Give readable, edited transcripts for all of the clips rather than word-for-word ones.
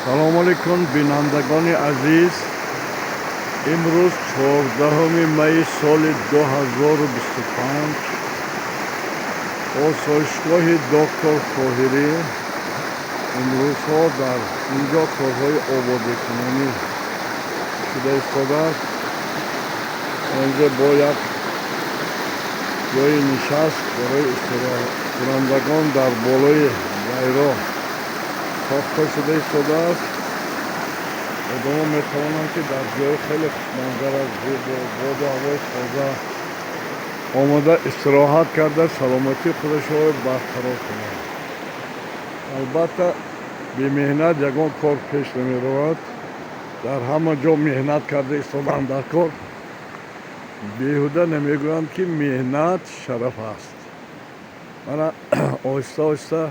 Салому алейкум, бинандагони азиз. Имрӯз 14 майи соли 2025, осоишгоҳи доктор Тоҳирӣ. Имрӯзҳо дар инҷо корҳои ободикунонӣ шуда истодааст. Инҷо бо як ҷои нишаст барои истироҳаткунандагон дар болои дайро сохта шуда истодааст. Одамон метавонанд, ки дар ҷои хеле хушманзара, зебо, боду ҳавои тоза омода истироҳат карда, саломатии худашро барқарор кунанд. Албатта, бемеҳнат ягон кор пеш намеравад. Дар ҳама ҷо меҳнат карда истодан дар кор. Беҳуда намегӯянд, ки меҳнат шараф аст. Мана, оҳиста оҳиста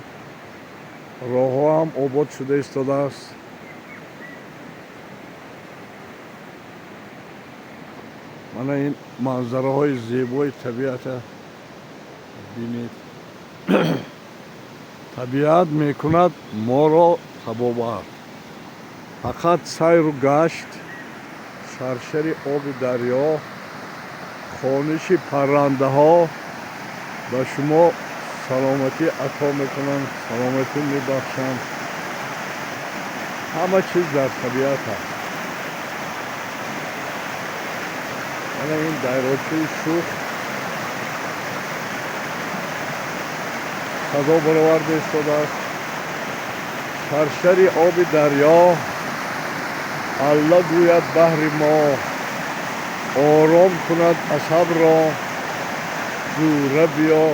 роҳҳо ҳам обод шуда истодааст. Мана, ин манзараҳои зебои табиата бинед. Табиат мекунад моро табобат. Фақат сайру гашт, шаршари оби дарё, хониши паррандаҳо ба шумо саломатӣ ато мекунанд, саломатӣ мебахшанд. Ҳама чиз дар табиат аст. Мана, ин дайрочаи шух садо бароварда истодааст. Шаршари оби дарё алла гӯяд баҳри мо, ором кунад асабро, ҷӯра биё,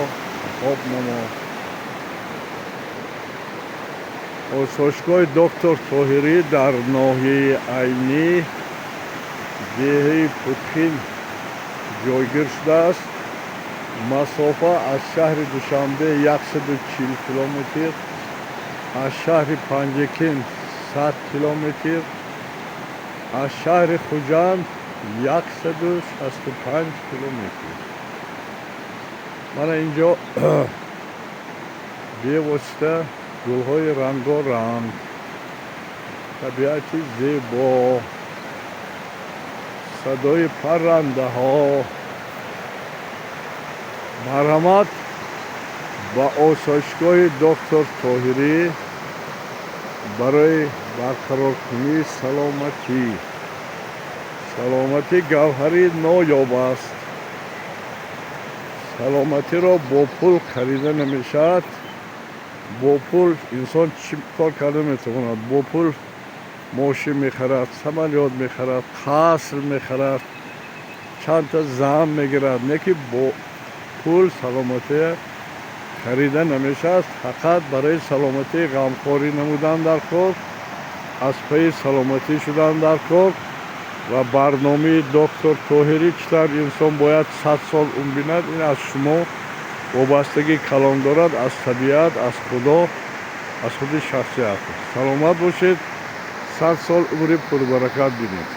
хоб намо. Осоишгоҳи доктор Тоҳирӣ дар ноҳияи Айнӣ, деҳаи Путхин ҷойгир шудааст. Масофа аз шаҳри Душанбе 140 километр, аз шаҳри Панҷакент 100 километр, аз шаҳри Хуҷанд 165 километр. Мана, инҷо бевосита гулҳои рангоранг, табиати зебо, садои паррандаҳо. Марҳамат ба осоишгоҳи доктор Тоҳирӣ барои барқароркунии саломатӣ. Саломатӣ гавҳари ноёб аст. Саломатиро бо пул харида намешавад. Бо пул инсон чӣ кор карда метавонад? Бо пул мошин мехарад, самолёт мехарад, қаср мехарад, чандта зан мегирад, не ки бо пул саломатия харида намешавад. Фақат барои саломатӣ ғамхорӣ намудан дар кор, аз пайи саломатӣ шудан дар кор ва барномаи доктор Тоҳирӣ, чӣ тавр инсон бояд 100 сол умр бинад, ин аз шумо вобастагии калон дорад, аз табиат, аз Худо, аз худи шахсият. Саломат бошед, 100 сол умри пурбаракат бинед.